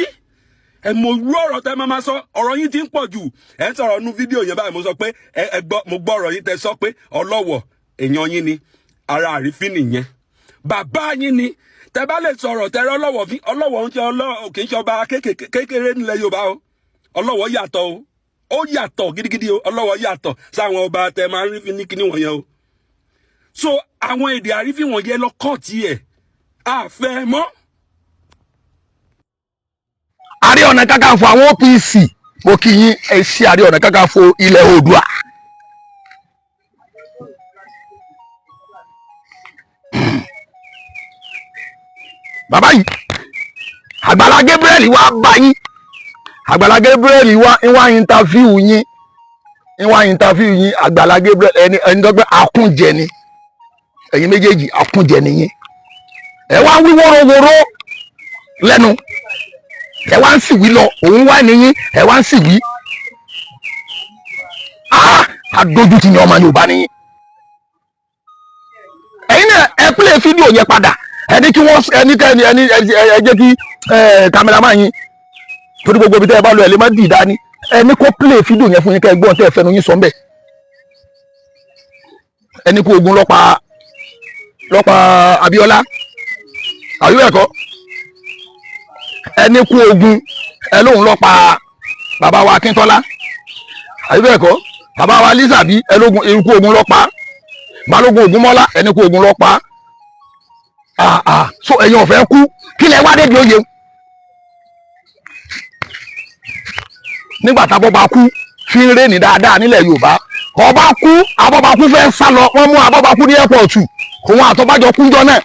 ẹ mọ irú ọ̀rọ̀ tẹ́ máa sọ. Ọ̀rọ̀ yín ti ń pọ̀ jù. Ẹ ń sọ̀rọ̀ nu fídíò yẹn báyìí, mo sọ pé ẹ gbọ́, mo gbọ́ ọ̀rọ̀ yín tẹ́ sọ pé ọlọ́wọ̀ èèyàn yín ni, ara àrífín nìyẹn, bàbá yín ni. Tẹ́ bá lè sọ̀rọ̀ tẹ́rọ ọlọ́wọ̀ fi ọlọ́wọ̀ ń ṣe ọlọ́, kì í ṣe ọba kékeré nílẹ̀ Yorùbá o. Ọlọ́wọ̀ yàtọ̀ o, ó yàtọ̀ gidigidi o. Ọlọ́wọ̀ yàtọ̀ sáwọn ọba tẹ́ máa ń rí fi ní kíní wọ̀nyẹn o. So àwọn èdè àrífín wọ̀nyẹn lọ kọ́ọ̀tì ẹ̀ àfẹ́ mọ́. Ààrẹ Ọ̀nà Kakanfò àwọn OPC, mo kí yín, ẹ ṣé Ààrẹ Ọ̀nà Kakanfò ilẹ̀ Oòduà. Bàbá yìí, Àgbàlá Gabriel wá bá yín, Àgbàlá Gabriel wá interview yín, wá interview yín. Àgbàlá Gabriel, ẹni tó pé akúnjẹ ni ẹ̀yin méjèèjì, akúnjẹ ni yín. Ẹ wá ń wí wórówóró lẹ́nu, ẹ wá ń sì wí lọ, òun wá ní yín, ẹ wá ń sì wí. Adójútì ni ọmọ Yorùbá ni yín. Ẹ̀yin náà ẹ play fídíò yẹn padà, ẹni kí wọ́n ẹni kẹ́ni ẹni ẹ jẹ́ kí cameraman yín, torí gbogbo ibi tẹ́ ẹ bá lọ ẹ lè má dì dání, ẹni kó play fídíò yẹn fún yín kẹ́ ẹ gbọ́n tẹ́ ẹ fẹnu yín sọ ńbẹ̀. Ẹni kó ogun lọ́pa Abíọ́lá, àbí bẹ́ẹ̀ kọ́? Ẹni kú ogun ẹ lóun lọ́pa bàbá wa Akíntọ́lá, àbí bẹ́ẹ̀ kọ́? Bàbá wa Lísàbí, ẹ lógun ikú ogun lọ́pa Balógun Ògúnmọ́lá, ẹni kú ogun lọ́pa. So ẹ̀yin ọ̀fẹ́ kú, kí lẹ wá débi oyè nígbà tá Abọ́bakú fi ń rẹ́ni dáadáa nílẹ̀ Yorùbá? Ọba kú, Abọ́bakú fẹ́ sá lọ, wọ́n mú Abọ́bakú ní airport, òun àtọ́bájọ kúnjọ náà.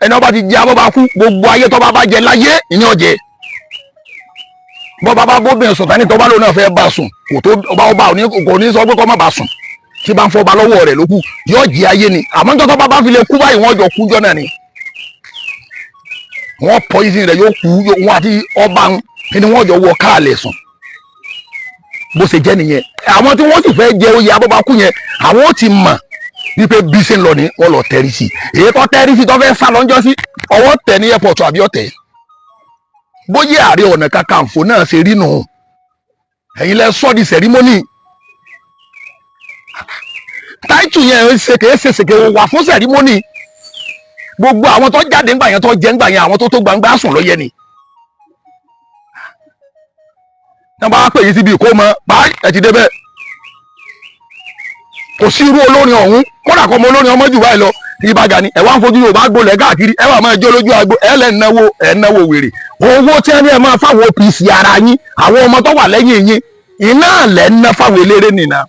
Ẹni ọba ti jẹ Abọ́bakú, gbogbo ayé tọ́ba bá jẹ láyé ìní ọ̀jẹ̀. Bọ́ba bá bóbìnrin sùn tání, tọ́ba lóun náà fẹ́ bá sùn, kò tó ọba, ọba kò ní sọ pé kọ́ má bá sùn. Tí bá ń fọba lọ́wọ́ rẹ̀ lókù, yóò jẹ ayé ni. Àmọ́ níjọ́ tọ́ba bá fi lè kú báyìí, wọ́n jọ kúnjọ náà ni, wọ́n poison rẹ̀, yóò kú. Wọn àti ọba ni wọ́n jọ wọ káàlẹ̀ sùn. Bó ṣe jẹ́ nìyẹn. Àwọn tí wọ́n sì fẹ́ jẹ oyè Abọ́bakú yẹn, àwọn ó ti mọ̀ wípé bí ṣe ń lọ ni wọ́n lọ tẹ́rí sí. Èyí tó tẹ́rí sí tó fẹ́ sá lọ́njọ́ sí, ọwọ́ tẹ̀ ní airport àbí ọ̀tẹ̀. Bóyá Ààrẹ Ọ̀nà Kakanfò náà ṣe rí nù, ẹ̀yin lẹ sọ́ di ceremony. Title yẹn ń ṣe kìí ṣe ṣèké wà fún ceremony. Gbogbo àwọn tó jáde ńgbà yẹn, tó jẹ ńgbà yẹn, àwọn tó tó gbangba sùn lọ́yẹ ni. Tí wọ́n bá pè yín síbi ìkómọ báyìí, ẹ ti débẹ̀, kò sí irú olórin ọ̀hún, kódà kọ́ ọmọ olórin ọmọ jù báyìí lọ. Ìbà Gani, ẹ wá ń fojú Yorùbá gbolẹ̀ káàkiri, ẹ wà máa jó lójú agbo, ẹ lẹ́ náwó, ẹ náwó wèrè. Owó tí ẹ ní ẹ máa fáwọn OPC ara yín, àwọn ọmọ tó wà lẹ́yìn yín, iná lẹ́ ń ná fáwọn eléré nìna.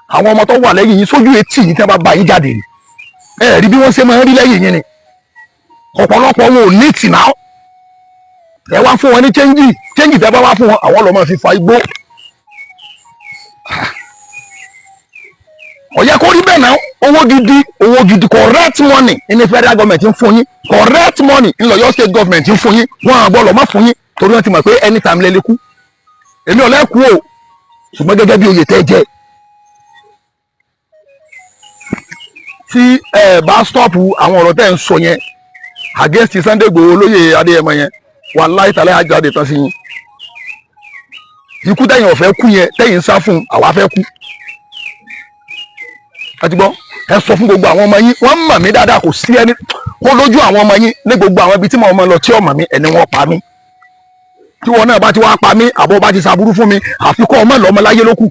Àwọn ọmọ tó wà lẹ́yìn yín, sójú etí yín tí wọ́n bá bá yín jáde ni, ẹ rí bí wọ́n ṣe máa ń rí lẹ́yìn yín ni. Ọ̀pọ̀lọpọ̀ wọn ò ní tì náà. Ẹ wá fún wọn ní change, change tẹ́ bá wá fún wọn, àwọn lọ́ máa fi fa igbó. Ó yẹ kó rí bẹ́ẹ̀ náà. Owó gidi, owó gidi, correct money ní federal government ń fún yín, correct money ní Ọ̀yọ́ state government ń fún yín. Wọn à gbọ́dọ̀ má fún yín, torí wọ́n ti mọ̀ pé anytime lẹ lè kú. Èmi ò lẹ́kú o, ṣùgbọ́n gẹ́gẹ́ bí oyè tẹ́ jẹ́, tí ẹ bá stop àwọn ọ̀rọ̀ tẹ́ ń sọ yẹn against Sunday Igboho, olóyè Adéyẹmọ yẹn, wàláhì tàlẹ́ àjáde tán sí yín. Ikú tẹ̀yìn ọ̀fẹ́ kú yẹn, tẹ̀yìn ń sá fún, àwa fẹ́ kú. Ẹ ti gbọ́, ẹ sọ fún gbogbo àwọn ọmọ yín, wọ́n mọ̀ mí dáadáa. Kò sí ẹni kó lójú àwọn ọmọ yín ní gbogbo àwọn ibi tí mo mọ̀ lọ tí ọmọ mi ẹni wọ́n pa mí. Tí wọn náà bá ti wá pa mí, àbọ̀ bá ti ṣàbúrú fún mi, àfikún ọmọ lọ́mọ láyé ló kù.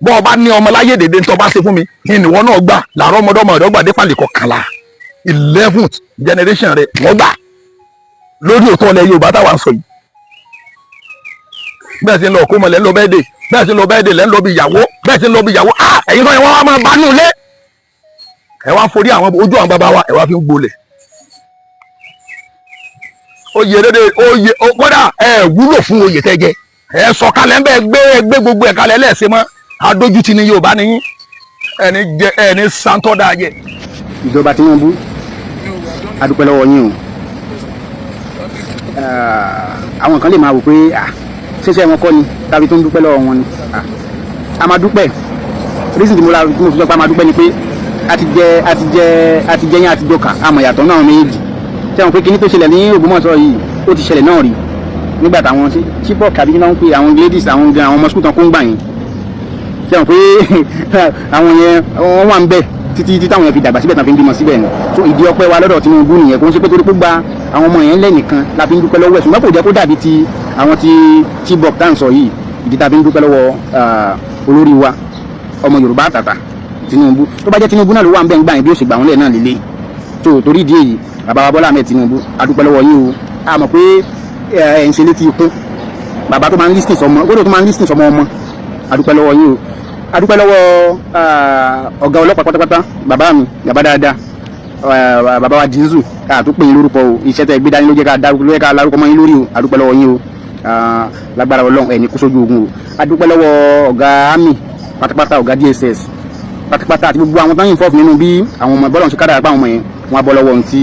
Bọ́ ọ bá ní ọmọ láyé dèdè ń tọ́ bá ṣe fún mi ní ìwọ náà gbà làárọ̀ ọmọdọ́mọ ọ̀dọ́ gbà dé pàlè kọkànlá, 11th generation rẹ̀ wọ́n gbà lórí òótọ́ ilẹ̀ Yorùbá táwa ń sọ yìí. Bẹ́ẹ̀ sì ń lọ kó mọ̀ lẹ́ ń lọ bẹ́ẹ̀ dè, bẹ́ẹ̀ sì ń lọ bẹ́ẹ̀ dè lẹ́ ń lọ bí ìyàwó, bẹ́ẹ̀ sì ń lọ bí ìyàwó. Ah, ẹ̀yin kan yẹn wọ́n wá máa bá nù lé, ẹ wá forí àwọn ojú àwọn bàbá wa, ẹ wá fi ń gbolẹ̀. Oyè dédé oyè kódà ẹ wúlò fún oyè tẹ́ jẹ. Ẹ sọ kalẹ̀ ń bẹ́ẹ̀ gbé gbé gbogbo ẹ̀ kalẹ̀ lẹ́ẹ̀sẹ̀ mọ́. Adójútì ni Yorùbá ni yín, ẹni jẹ ẹni santọ́ dáa jẹ. Ìjọba Tinubu, a dúpẹ́ lọ́wọ́ yín o. Àwọn kan lè máa wò pé ṣẹṣẹ wọn kọ́ ni tàbí tó ń dúpẹ́ lọ́wọ́ wọn ni. A máa dúpẹ́. Reason tí mo ra tí mo fi sọ pé a máa dúpẹ́ ni pé a ti jẹ a ti jẹ a ti jẹ yín, a ti jọkà, a mọ̀ yàtọ̀ náà méjì. Ṣé àwọn pé kíní tó ṣẹlẹ̀ ní Ògbómọ̀ṣọ́ yìí, ó ti ṣẹlẹ̀ náà rí nígbà táwọn Chibok àbí kí náà ń pè àwọn ladies, àwọn gan àwọn ọmọ school tán kó ń gbà yín. Ṣé àwọn pé àwọn yẹn wọ́n wà ń bẹ̀ títí tí táwọn yẹn fi dàgbà síbẹ̀, tán fi ń bímọ síbẹ̀ ni. So ìdí ọpẹ́ wa lọ́dọ̀ Tinubu nìyẹn. Kò ń ṣe pé torí pé gba àwọn ọmọ yẹn lẹ́nìkan la fi ń dúpẹ́ lọ́wọ́ ẹ̀, ṣùgbọ́n kò jẹ́ kó dàbí ti àwọn ti Chibok tá à ń sọ yìí. Ìdí tá a fi ń dúpẹ́ lọ́wọ́ olórí wa, ọmọ Yorùbá àtàtà, Tinubu, tó bá jẹ́ Tinubu náà ló wà ń bẹ̀ ń gbà yẹn, bí ó ṣe gbà wọ́n lẹ̀ náà lélẹ̀. So torí ìdí èyí, Bàbá wa Bọ́lá Ahmed Tinubu, a dúpẹ́ lọ́wọ́ yín o. A mọ̀ pé ẹ̀ ń ṣe létí ikún bàbá tó máa ń listen sọmọ, gbọ́dọ̀ tó máa ń listen sọmọ ọmọ. A dúpẹ́ lọ́wọ́ yín o. A dúpẹ́ lọ́wọ́ ọ̀gá ọlọ́pàá pátápátá, bàbá mi, bàbá dáadáa, bàbá wa Dísù, àtúpè yín lórúkọ o. Iṣẹ́ tẹ́ gbé dání ló jẹ́ ká dárúkọ, ló jẹ́ ká lárúkọ mọ́ yín lórí o. A dúpẹ́ lọ́wọ́ yín o. Lágbára Ọlọ́run, ẹ̀ ní kú sójú ogun o. A dúpẹ́ lọ́wọ́ ọ̀gá army pátápátá, ọ̀gá DSS pátápátá àti gbogbo àwọn tó ń involve nínú bí àwọn ọmọ bọ́lọ̀ ń ṣe kádàrá pa àwọn ọmọ yẹn, wọ́n á bọ́ lọ́wọ́ ohun tí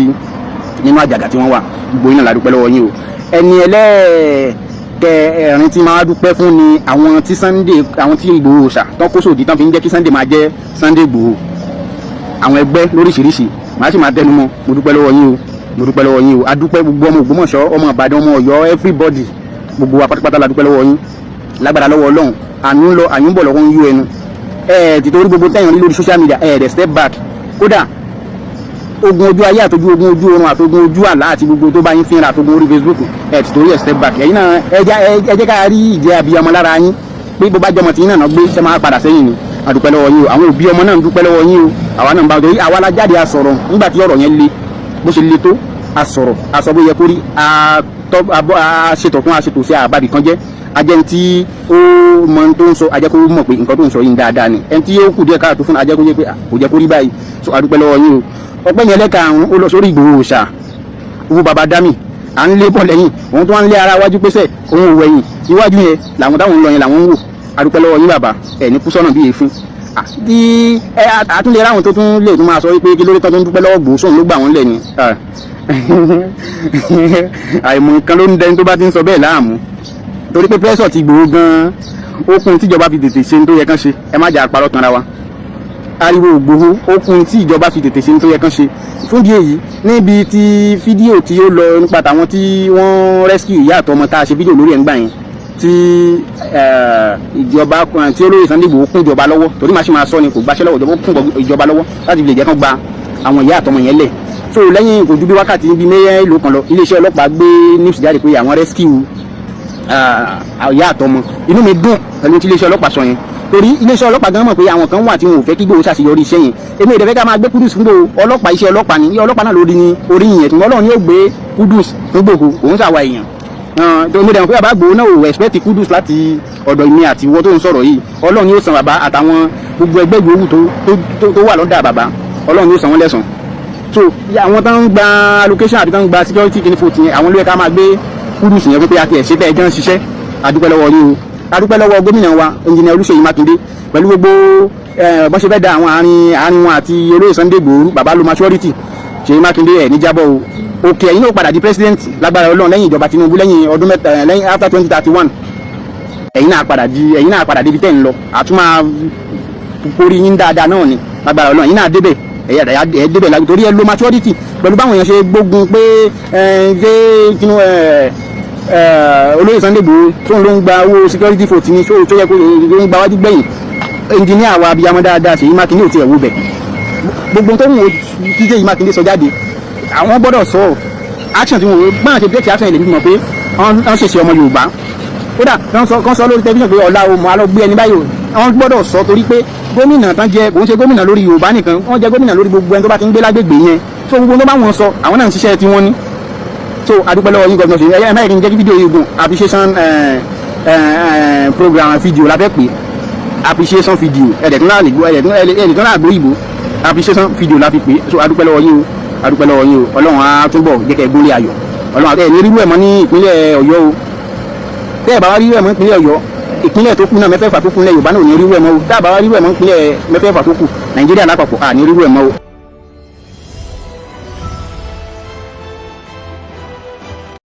nínú àjàgà tí wọ́n wà. Gbogbo yín náà la dúpẹ́ lọ́wọ́ yín o. Ẹni ẹlẹ́ẹ̀kẹrin tí máa dúpẹ́ fún ni àwọn tí Sunday, àwọn tí Ìgbòho ṣà tán kó sòdí tán fi ń jẹ́ kí Sunday máa jẹ́ Sunday Ìgbòho, àwọn ẹgbẹ́ lóríṣiríṣi, màá sì máa tẹnu mọ́. Mo dúpẹ́ lọ́wọ́ yín o, mo dúpẹ́ lọ́wọ́ yín o. A dúpẹ́, gbogbo ọmọ Ògbómọ̀ṣọ́, ọmọ Ìbàdàn, ọmọ Ọ̀yọ́, everybody, gbogbo wa pátápátá la dúpẹ́ lọ́wọ́ yín. Lágbára lọ́wọ́ Ọlọ́run, àánú ń lọ, àyùn bọ̀ lọ́wọ́ ń yó ẹnu ẹ tìtorí gbogbo tẹ̀yàn rí lórí social media ẹ dẹ̀ step back. Kódà ogun ojú ayé àtojú ogun ojú oorun àtogun ojú àlá àti gbogbo tó bá yín fínra àtogun orí Facebook, ẹ tìtorí ẹ step back. Ẹ̀yin náà, ẹ jẹ́ ká rí ìjẹ́ abiyamọ lára yín pé bó bá jọmọ tí yín náà gbé ṣe máa padà sẹ́yìn ni. A dúpẹ́ lọ́wọ́ yín o. Àwọn òbí ọmọ náà ń dúpẹ́ lọ́wọ́ yín o. Àwa náà ń bá torí àwa la jáde a sọ̀rọ̀ nígbà tí ọ̀rọ̀ yẹn le bó ṣe le tó. A sọ̀rọ̀, a sọ bó yẹ kó rí, a ṣètò fún, a ṣètò sí àbábì kan jẹ́ ajẹ́ tí ó mọ tó ń sọ, ajẹ́ kó mọ̀ pé nǹkan tó ń sọ yìí dáadáa ni. Ẹni tí ó kù díẹ̀ káàtó fún, ajẹ́ kó yẹ pé kò jẹ́ kó rí báyìí. So a dúpẹ́ lọ́wọ́ yín o. Ọpẹ́ yẹn lẹ́karùn-ún, ó lọ sórí Ìgbòho ṣà owó baba dami à ń lé bọ̀ lẹ́yìn òun tó wá ń lé ara wájú pèsè òun ò wẹ̀yìn, iwájú yẹn làwọn táwọn ń lọ yẹn làwọn ń wò. A dúpẹ́ lọ́wọ́ yín bàbá, ẹ̀ ní kú sọ́nà bí èéfín. Tí ẹ àtúndé ráwọn tó tún lè tún máa sọ wípé kí lórí tó tún dúpẹ́ lọ́wọ́ Ìgbòho, sóun ló gbà wọ́n lẹ̀ ni. Àìmọ̀ nǹkan ló ń dẹni tó bá ti ń sọ bẹ́ẹ̀ láàmú, torí pé pressure ti Ìgbòho gan-an ó kún tíjọba fi tètè ṣe ní tó yẹ kán ṣe. Ẹ má jà parọ́ tanra wa. Ariwo Ìgbòho ó kún tí ìjọba fi tètè ṣe ní tó yẹ kán ṣe. Fún díẹ̀ yìí, níbi tí fídíò tí ó lọ nípa tàwọn tí wọ́n rescue ìyá àtọmọ tá a ṣe fídíò lórí ẹ̀ ń gbà yẹn, tí ìjọba tí olóyè Sunday Igboho kún ìjọba lọ́wọ́, torí màá ṣe máa sọ ni, kò gbàṣẹ́ lọ́wọ́ ìjọba, ó kún ìjọba lọ́wọ́ láti lè jẹ́ kán gba àwọn ìyá àtọmọ yẹn lẹ̀. So lẹ́yìn kò ju bí wákàtí bíi mélòó kan lọ, iléeṣẹ́ ọlọ́pàá gbé news jáde pé àwọn rescue ìyá àtọmọ. Inú mi dùn pẹ̀lú tí iléeṣẹ́ ọlọ́pàá sọ yẹn, torí iléeṣẹ́ ọlọ́pàá gan mọ̀ pé àwọn kan wà tí wọn ò fẹ́ kí Ìgbòho ṣàṣeyọrí iṣẹ́ yẹn. Èmi ò dẹ̀ fẹ́ ká máa gbé kudos fún Ìgbòho. Ọlọ́pàá, iṣẹ́ ọlọ́pàá ni, ọlọ́pàá náà lórí ni orí yẹn tí Ọlọ́run yóò gbé kudos fún Ìgbòho, òun ṣàwà èèyàn tó mo dẹ̀ mọ̀ pé bàbá Ìgbòho náà ò expect kudos láti ọ̀dọ̀ ìmí àti ìwọ tó ń sọ̀rọ̀ yìí. Ọlọ́run yóò san bàbá àtàwọn gbogbo ẹgbẹ́ yòówù tó wà lọ́dà bàbá, Ọlọ́run yóò san wọ́n lẹ́san. So àwọn tó ń gba allocation àti tó ń gba security kìíní fò tìyẹn, àwọn ló yẹ ká máa gbé kudos yẹn pé a ti ẹ̀ ṣe bẹ́ẹ̀ jẹ́ ń ṣiṣẹ́. A dúpẹ́ lọ́wọ́ yín o. A dúpẹ́ lọ́wọ́ gómìnà wa, Engineer Olúṣèyí Mákindé, pẹ̀lú gbogbo bọ́n ṣe fẹ́ da àwọn àárín wọn àti olóyè Sunday Igboho, bàbá lo maturity. Ṣèyí Mákindé, ẹ̀ níjábọ̀ o. Òkè ẹ̀yin náà padà di president lágbára Ọlọ́run lẹ́yìn ìjọba Tinubu, lẹ́yìn ọdún 3, lẹ́yìn after 2031, ẹ̀yin náà padà débi tẹ́ ń lọ. Àtúmọ̀ orí yín dáadáa náà ni lágbára Ọlọ́run, ẹ̀yin náà débẹ̀, ẹ̀ débẹ̀ lágbára, torí ẹ lo maturity pẹ̀lú báwọn èèyàn ṣe gbógun pé ẹ ṣé tinú ẹ olóyè Sunday Igboho tó ń ló ń gba owó security vote ní tó yẹ kó ló ń gba wájú gbẹ̀yìn. Engineer wa, abiyamọ dáadáa, Ṣèyí Mákindé ò tiẹ̀ wo bẹ̀. Gbogbo tó ń wo tí Ṣèyí Mákindé sọ jáde, àwọn gbọ́dọ̀ sọ action tí wọ́n gbọ́n ṣe break action ilé mímọ̀ pé wọ́n ṣèṣe ọmọ Yorùbá. Kódà kán sọ lórí tẹlifíṣàn pé ọ̀la o mọ̀ á lọ gbé ẹni báyìí o. Wọ́n gbọ́dọ̀ sọ torí pé gómìnà tán jẹ, kò ń ṣe gómìnà lórí Yorùbá nìkan, wọ́n jẹ gómìnà lórí gbogbo ẹni tó bá ti ń gbé lágbègbè yẹn. So gbogbo tó bá wọn sọ, àwọn náà ń ṣiṣẹ́ tí wọ́n ní. So adúpẹ́ lọ́wọ́ yín, gómìnà ṣe ẹ mẹ́rin jẹ́ kí fídíò yìí gùn. Appreciation program fídíò la fẹ́ pè, appreciation video, ẹ̀ẹ́dẹ̀tún náà lè gbọ́, ẹ̀ẹ́dẹ̀tún náà gbọ́ ìbò, appreciation video la fi pè. So adúpẹ́ lọ́wọ́ yín o, adúpẹ́ lọ́wọ́ yín o. Ọlọ́run á túbọ̀ jẹ́ kẹ́ gúnlẹ̀ ayọ̀. Ọlọ́run ẹ̀ ní rírú ẹ̀ mọ́ ní ìpínlẹ̀ Ọ̀yọ́ o. Tẹ́ ẹ̀ bá wá rírú ẹ̀ mọ́ ìpínlẹ̀ Ọ̀yọ́, ìpínlẹ̀ tó kù náà, mẹ́fẹ̀ẹ̀fà tó kù nílẹ̀ Yorùbá náà ò ní rírú ẹ̀ mọ́ o. Tá a bá wá rírú ẹ̀ mọ́ ìpínlẹ̀ mẹ́fẹ̀ẹ̀fà tó kù, Nàìjíríà lápapọ̀ à ní rírú ẹ̀ mọ́ o.